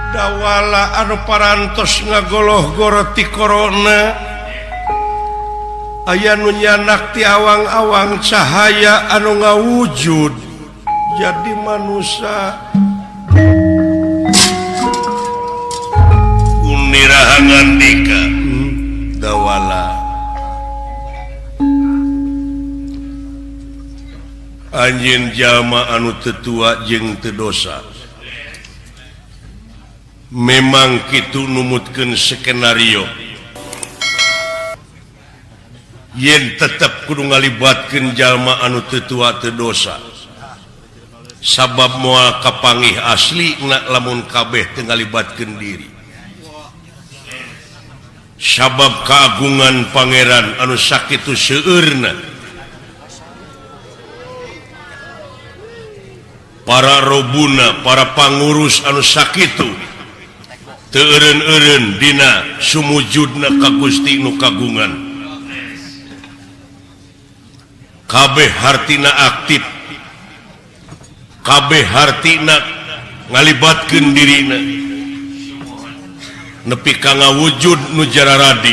Dawala anu parantos ngagoloh-goro ti korona aya nu nyanak ti awang-awang cahaya anu ngawujud jadi manusia. Unirahangan dika Dawala anjeun jalma anu teu tua jeung teu dosa. Memang kitu numutkeun skenario yen tetep kudu ngalibatkeun jalma anu teu tua teu dosa sabab moal kapangih asli na lamun kabeh teu ngalibatkeun diri sabab keagungan pangeran anu sakitu seueurna para robuna para pangurus anu sakitu teu eureun-eureun dina sumujudna ka Gusti nu kagungan kabeh hartina aktif kabeh hartina ngalibatkeun dirina nepi ka ngawujud nu jararadi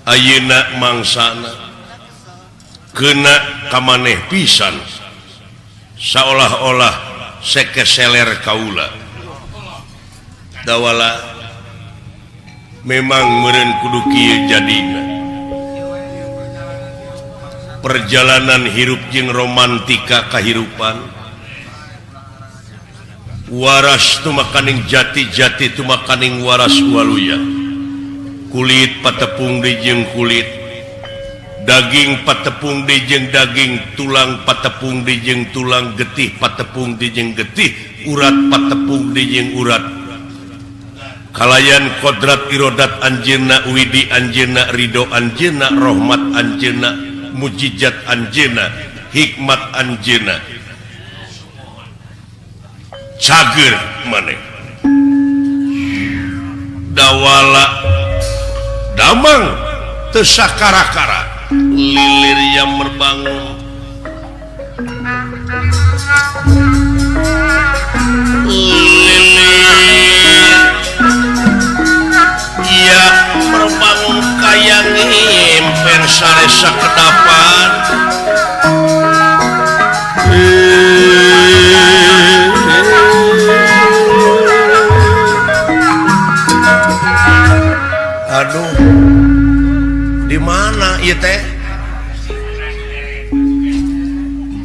ayeuna mangsana keuna ka maneh pisan seolah-olah sekeseler kaula. Dawala memang meureun kudu kieu jadina perjalanan hirup jeung romantika kahirupan waras tumakaning jati-jati tumakaning waras waluya kulit patepung deui jeung kulit daging patepung deui jeung daging tulang patepung deui jeung tulang getih patepung deui jeung getih urat patepung deui jeung urat kalayan kodrat irodat anjeunna widi anjeunna ridho anjeunna rahmat anjeunna mujizat anjeunna hikmat anjeunna cager maneh dawala damang teu sakara-kara lilir yang merbangun lilir ya merbangun kaya ngimpen saresa kedapan aduh di mana ieu teh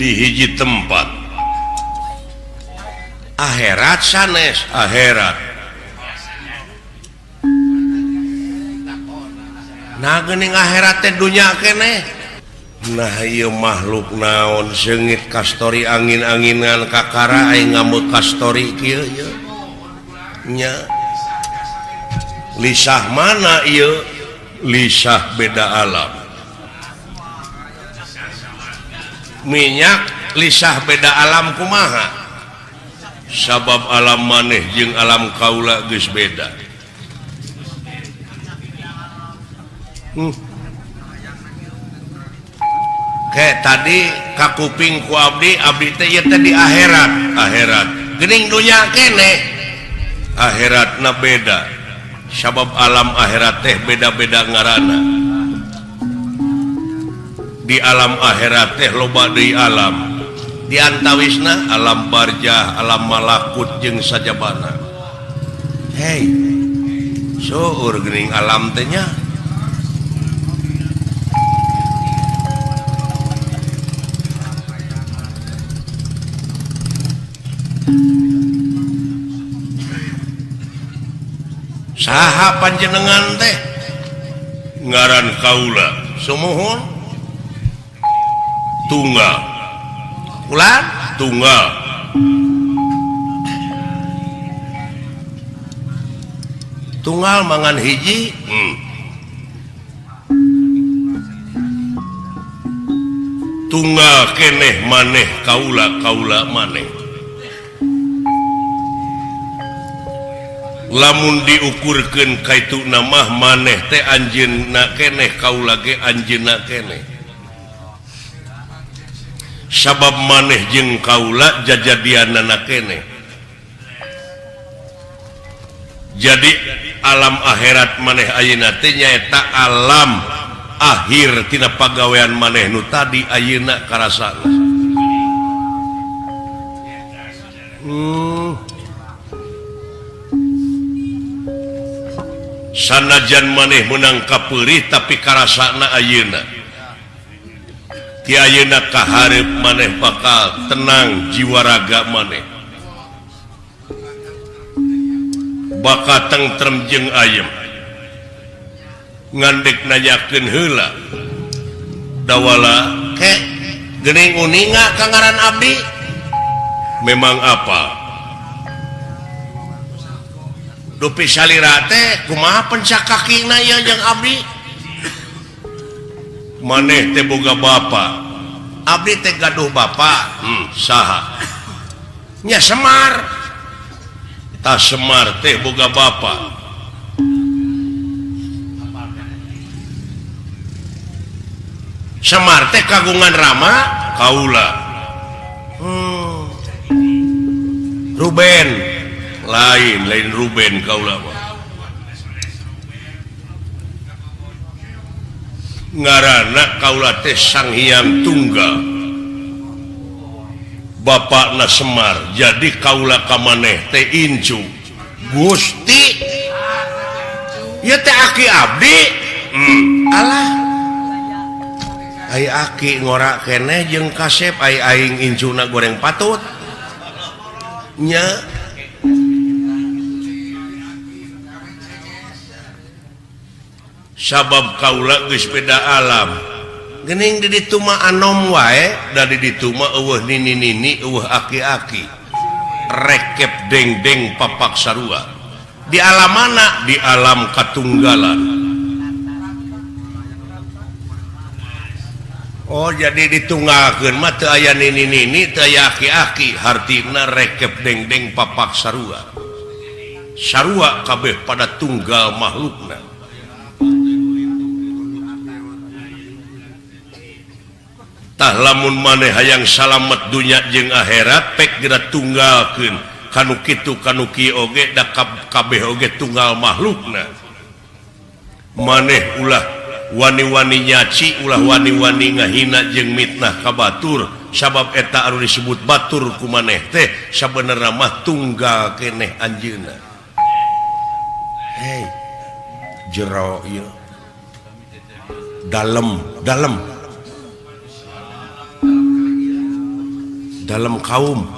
di hiji tempat akhirat sanes akhirat nah geuning akhirat teh dunya keneh nah ieu makhluk naon seungit kastori angin-anginan kakara aing ngambek kastori kieu ieu nya lisah mana ieu lisah beda alam minyak lisah beda alam kumaha sabab alam maneh jeung alam kaula geus beda. Kayak tadi kakuping ku abdi abdi teh ieu teh di akhirat akhirat geuning dunya keneh akhiratna beda sabab alam akhirat teh beda-beda ngaranna di alam akhirat teh loba deui alam di antawisna alam barjah alam malakut jeung sajabana. Hei seueur geuning alam teh nya saha panjenengan teh ngaran kaula sumuhun tunggal ulan tunggal tunggal mangan hiji tunggal keneh maneh kaula kaula maneh lamun diukurkeun kaitu namah maneh teh anjeunna keneh kaula ge anjeunna keneh sabab maneh jeung kaula jajadianana keneh Jadi alam akhirat maneh ayeuna teh nyaeta alam akhir tina pagawean maneh nu tadi ayeuna karasana. Sanajan maneh meunang kapeurih tapi karasana ayeuna. Ti ayeuna kahareup maneh bakal tenang jiwa raga maneh. Bakal tentrem jeung ayem. Ngandek nanyakeun heula. Dawala ke geuning uninga ka ngaran abdi. Memang apa? Dupi salira teh kumaha pencak kakina ieu jeung abdi? Maneh teh boga bapa. Abdi teh gaduh bapa. Saha? Nya Semar. Tah Semar teh boga bapa. Semar teh kagungan Rama kaula. Ruben. Lain Ruben kaula mah. Ngaranna kaula teh Sang Hyang Tunggal. Bapakna Semar, jadi kaula ka maneh teh incu. Gusti. Ieu teh aki abdi. Alah. Ai aki ngora keneh jeung kasep ai aing incuna goreng patut. Nya. Sabab kaula geus beda alam. Geuning di ditu mah anom wae, da di ditu mah eueuh nini-nini, eueuh aki-aki. Rekep deng-deng papak sarua. Di alam mana? Di alam katunggalan. Oh, jadi ditunggalkeun mah teu aya nini-nini, teu aya aki-aki, hartina rekep deng-deng papak sarua. Sarua kabeh pada tunggal makhlukna. Tah lamun maneh hayang salamet dunya jeung akhirat pek geura tunggalkeun kanu kitu kanu kieu oge da kabeh oge tunggal makhlukna. Maneh ulah wani-wani nyaci, ulah wani-wani ngahina jeung mitnah ka batur, sabab eta anu disebut batur ku maneh teh sabenerna mah tunggal keneh anjeunna. Hei, jero ieu. Dalem, dalem. Dalam kaum.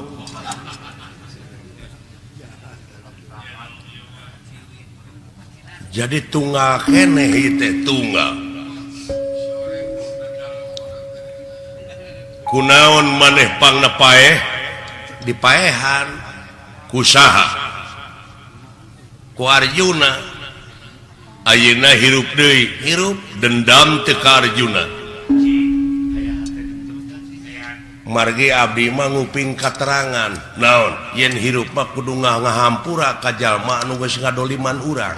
Jadi tunggal keneh ieu teh tunggal. Kunaon maneh pangna paeh? Dipaehan ku saha? Ku Arjuna. Ayeuna hirup deui, hirup dendam teu ka Arjuna. Margi abdi mah nguping katerangan naon yen hirup mah kudu ngahampura ka jalma anu geus ngadoliman urang.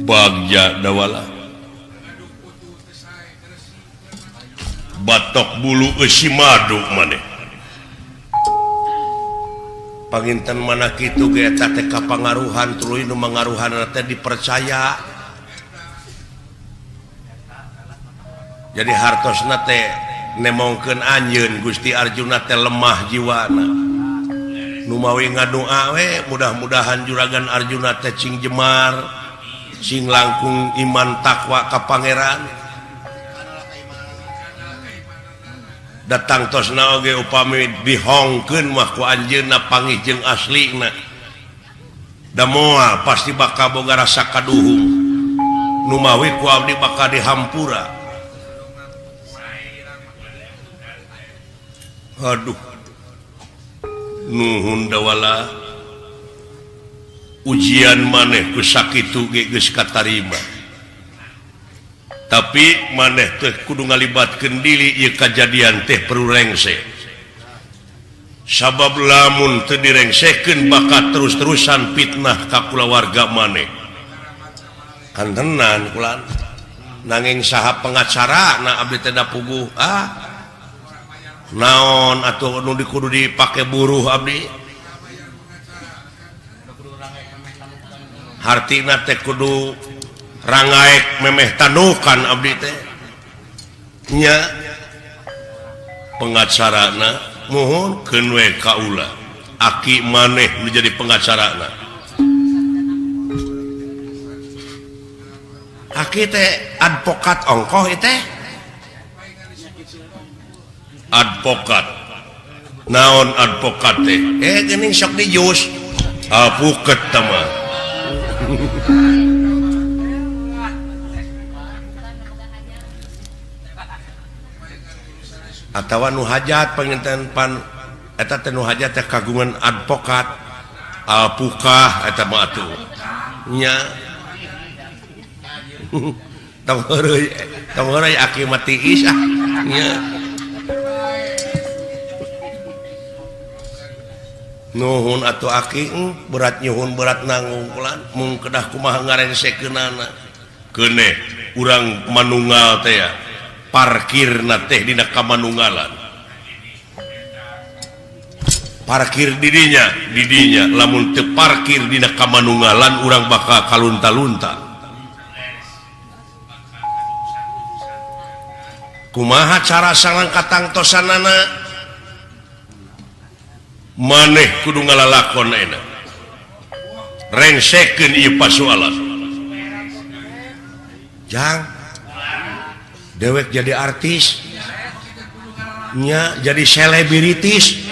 Bagja dawala batok bulu eusi madu maneh. Panginten mana kitu ge eta teh kapangaruhan tuluy nu mangaruhanna teh dipercaya. Jadi hartosna teh nemongkeun anjeun Gusti Arjuna teh lemah jiwana. Nu mawi ngadoa we mudah-mudahan juragan Arjuna teh cing jemar, sing langkung iman takwa ka pangeran. Datang tosna oge upami dihongkeun mah ku anjeunna pangih jeung aslina. Da moal pasti bakal boga rasa kaduhung. Nu mawi ku abdi bakal dihampura. Aduh, nuhun dawala ujian maneh ku sakitu ge geus katarima. Tapi maneh teh kudu ngalibatkeun diri ieu kajadian teh perlu rengse. Sabab lamun teu direngsekeun bakal terus-terusan fitnah ka kulawarga maneh. Kantenan kula nanging saha pengacara na abdi teh da puguh ah. Naon atuh nu dikudu dipake buruh abdi? Hartina teh kudu rangaek memeh tanukan abdi teh. Nya pengacarana muhun keun we kaula. Aki maneh nu jadi pengacarana. Aki teh advokat ongkoh ieu teh. Advokat. Naon advokat teh? Geuning sok dijus. Alpuket teh mah. Atawa nu hajat panginten pan eta teh nu hajat teh kagungan advokat. Alpukah eta mah atuh. Nya. Tong heureuy aki mah tiis ah. Nya. Nuhun atuh aki berat nyuhun berat nangungkulan mung kedah kumaha ngarengsekeunana. Keuneh urang manunggal teh ya. Parkirna teh dina kamanunggalan. Parkir didinya lamun teu parkir dina kamanunggalan urang bakal kalunta-lunta. Kumaha cara sareng katangtosanana? Maneh kudu ngalalakon ayeuna. Rengsekeun ieu pasualan. Jang dewek jadi artis nya jadi selebritis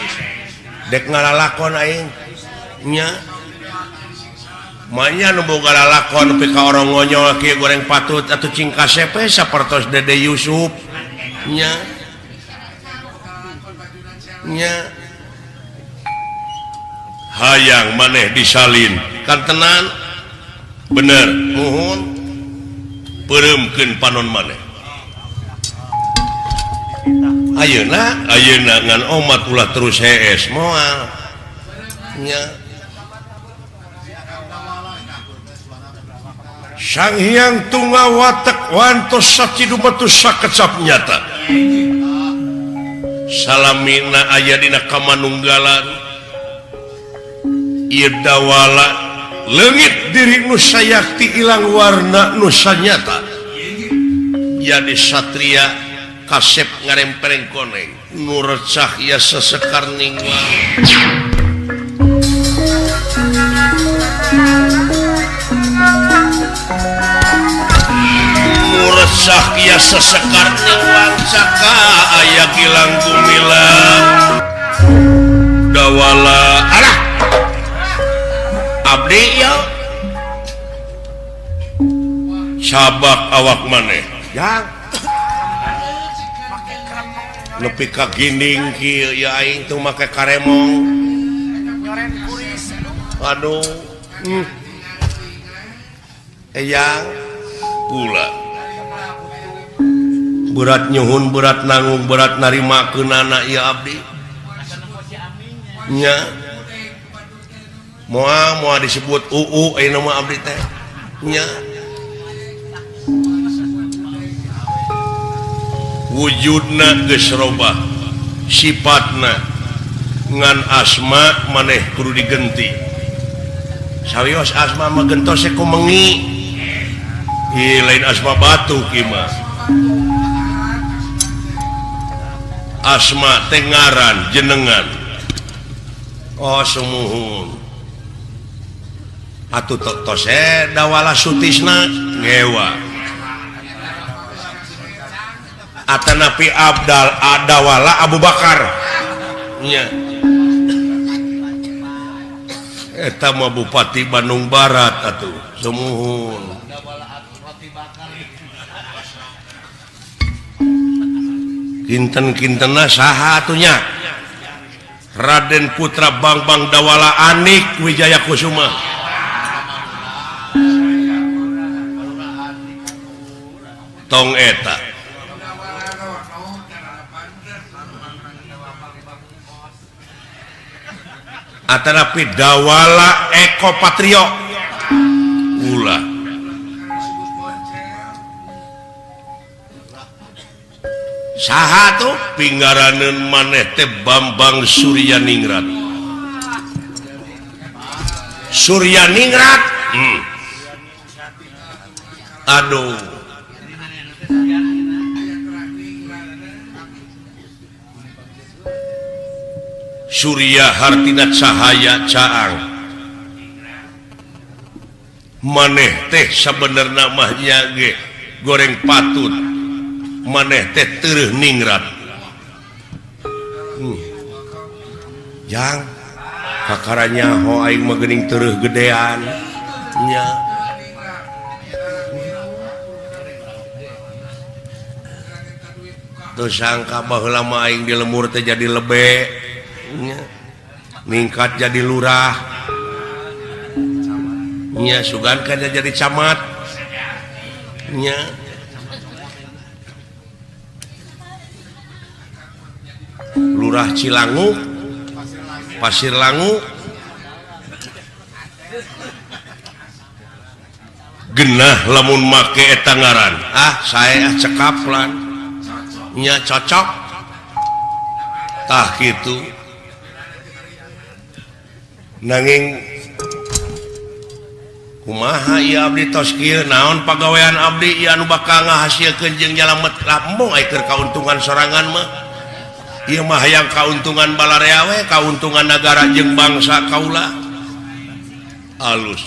dek ngalalakon aing nya manya nu boga lalakon nepi ka orang ngonyol kieu goreng patut atuh cing kasepe sapertos Dede Yusuf nya nya hayang maneh disalin kan tenan bener muhun peureumkeun panon maneh ayeuna ayeuna ngan omat ulah terus hees moal nya Sang Hyang Tunggal watek wantos sacidumetus sakecap nyata salamina aya dina kamanunggalan ieu dawala leungit diri nu sayakti ilang warna nu sanyata jadi satria kasep ngarempereng koneng nu recah ya sesekar ningwang nu recah ya sesekar ningwang caka aya gilang gumilang dawala alah abdi ya sabak awak maneh jang nepi ka ginding kieu ya aing teu make karemong aduh eyang pula berat nyuhun berat nanggung berat narimakeunana ieu abdi nya moal moal disebut uu ayeuna mah abdi teh nya wujudna geus robah sifatna ngan asma maneh kudu digenti sawios asma mah gentos ku mengi ieu lain asma batuk ieu mah asma teh ngaran jenengan oh sumuhun atuh tos dawala sutisna ngewa atanapi Abdal adawala Abu Bakar nya eta mah Bupati Bandung Barat atuh sumuhun kinten-kintenna saha atuh nya Raden Putra Bangbang Dawala Anik Wijaya Kusuma tong eta atanapi Dawala Eko Patrio ulah Saha tuh pinggaraneun maneh teh Bambang Suryaningrat. Suryaningrat. Aduh. Surya hartina cahaya caang. Maneh teh sabenerna mah nya ge goreng patut. Maneh teh teureun ningrat. Jang kakara nyaho aing mah geuning teureun gedean. Nya. Teu sangka baheula mah aing di lemur teh jadi lebe. Nya. Ningkat jadi lurah. Nya sugan kan jadi camat. Nya. Lurah Cilangu, Pasir Langu, genah lamun make eta ngaran. Ah, saya cekap lan. Nya cocok. Tah kitu. Nanging kumaha ieu abdi tos kieu naon pagawean abdi ieu anu bakal ngahasilkeun jeung nyalamet lambung ai keur kauntungan sorangan mah. Ieu mah hayang kauntungan balarea we, kauntungan nagara jeung bangsa kaula. Alus.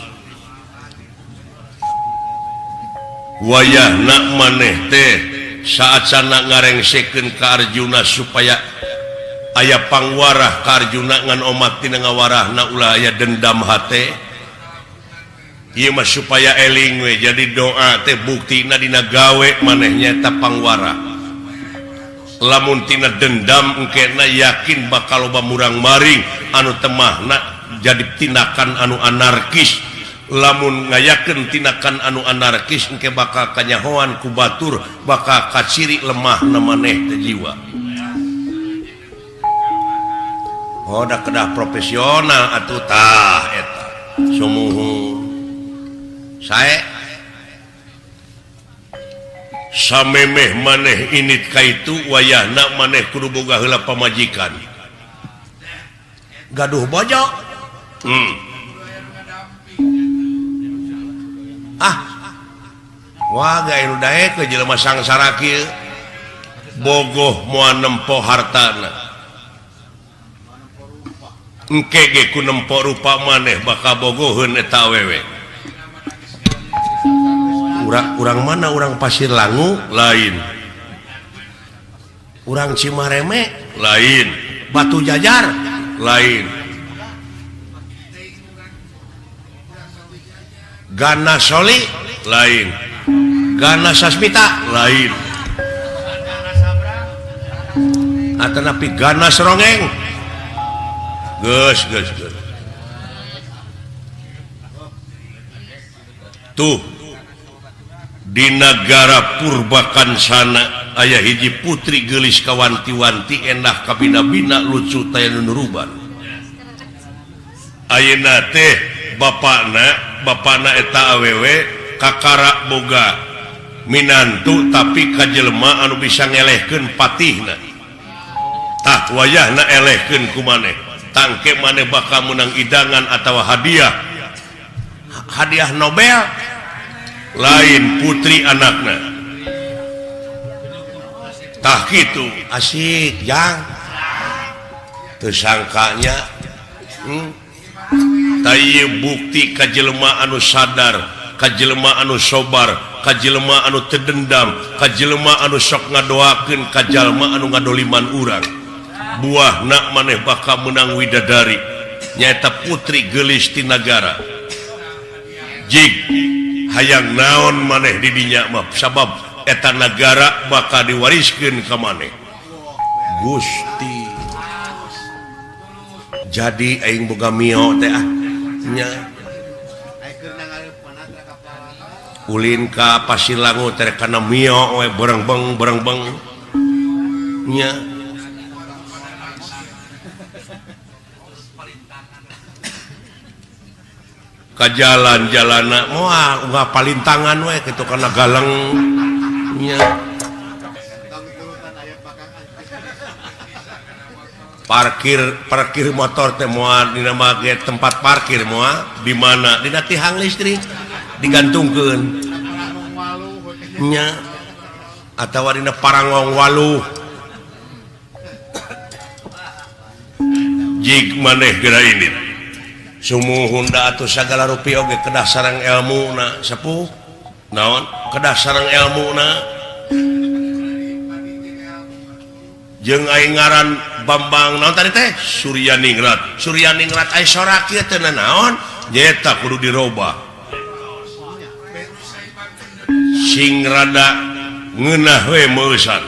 Wayahna maneh teh saacana ngarengsekeun ka Arjuna supaya aya pangwarah ka Arjuna ngan omat tina ngawarahna ulah aya dendam hate. Ieu mah supaya eling we, jadi doa teh buktina dina gawe maneh nyaeta pangwarah. Lamun tina dendam engkena yakin bakal loba murang maring anu temahna jadi tindakan anu anarkis. Lamun ngayakeun tindakan anu anarkis engke bakal kanyahoan ku batur, bakal kaciri lemahna maneh teh jiwa. Oh da kedah profesional atuh tah eta sumuhun. Sae samemeh maneh init ka itu wayahna maneh kudu boga heula pamajikan. Gaduh bojo. Ah. Wah gae nu daek we jelema sangsara kieu. Bogoh moal nempo hartana. Engke ge ku nempo rupa maneh bakal bogoheun eta awewe. Urang mana urang Pasir Langu lain, urang Cimareme lain, Batu Jajar lain, Gana Soli lain, Gana Sasmita lain, atanapi Gana Serongeng. Geus geus geus. Tuh di nagara Purbakansana aya hiji putri geulis kawanti-wanti endah kabina-bina lucu taya nu nuruban. Ayeuna teh bapana eta awewe kakara boga minantu tapi ka jelema anu bisa ngelehkeun patihna. Tah wayahna elehkeun ku maneh. Tangke maneh bakal meunang idangan atawa hadiah. Hadiah Nobel lain putri anakna. Tah kitu asik jang. Teu sangkanya tah ieu bukti ka jelema anu sadar, ka jelema anu sobar, ka jelema anu teu dendam, ka jelema anu sok ngadoakeun ka jalma anu ngadoliman urang. Buahna maneh bakal meunang widadari nyaeta putri geulis ti nagara. Jig hayang naon maneh di dinya mah sabab eta nagara bakal diwariskeun ka maneh. Gusti. Jadi aing boga mio teh ah nya. Ulin ka Pasir Langu teh kana mio we berengbeng berengbeng nya. Ka jalan-jalana moal unggah palintangan we kitu kana galeng nya. Parkir motor teh moal dina make tempat parkir moal di mana dina tihang listrik digantungkeun nya atawa dina parangong waluh jig maneh geura indit sumuhun da atuh sagala rupi oge kedah sareng elmuna sepuh naon kedah sareng elmuna jeung aing ngaran Bambang naon tadi teh Suryaningrat Suryaningrat ai sorak ieu teh naon nyaeta kudu dirobah sing rada ngeunah we meusan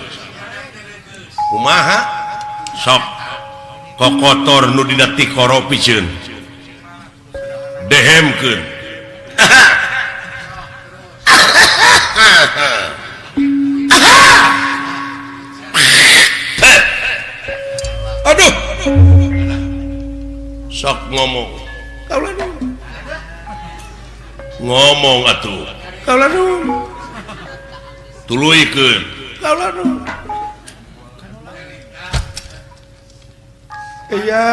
kumaha sok kokotor nu dina tikoro piceun dehemkeun aduh sok ngomong kaula ngomong atuh kaula tuluykeun kaula ya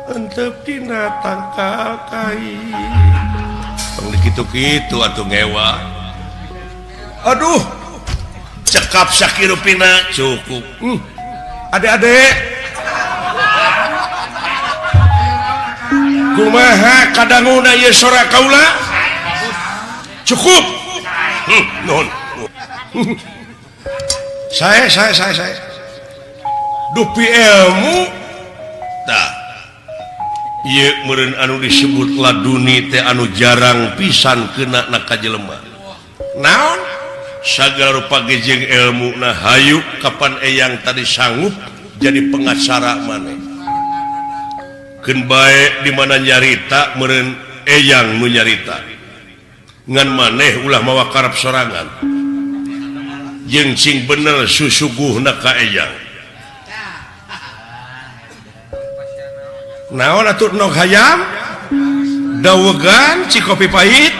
entep dina tangkal kai tong dikitu-kitu atuh ngewa aduh cekap sakirupina cukup adek-adek kumaha kadanguna ieu sora kaula cukup nuhun saya dupi ilmu tah ieu meureun anu disebut laduni teh anu jarang pisan kena na ka jelema naon sagala rupa ge jeung ilmu na hayu kapan eyang tadi sanggup jadi pengacara maneh keun bae di mana nyarita meureun eyang nu nyarita ngan maneh ulah mawa karep sorangan jeung cing bener susuguhna ka eyang naon atuh nog hayam dawegan cikopi pahit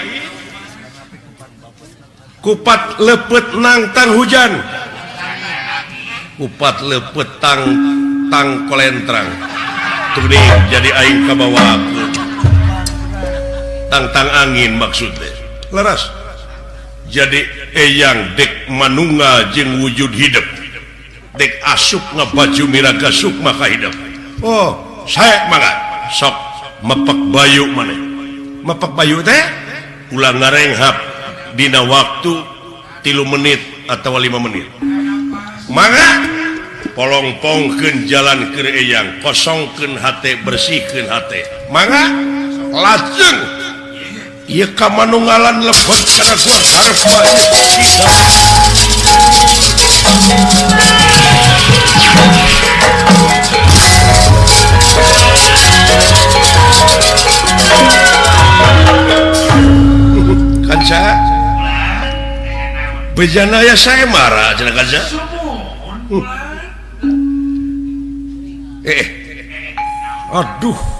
kupat lepet nangtang hujan kupat lepet tang tang kolentrang tuh nih jadi aing kabawa tang-tang angin maksudnya leras jadi eyang dek manunggal jeung wujud hidup dek asup ngabaju miraga sukma ka hidup oh saya mangga sok mepak bayu maneh mepak bayu teh ulah ngarenghap dina waktu 3 menit atau 5 menit mangga polongpongkeun jalan keur eyang kosongkeun hate bersihkeun hate mangga lajeng ieu ka manunggalan lebet kana gua hareup bae kanca bejana ya saya marah cenah kanca aduh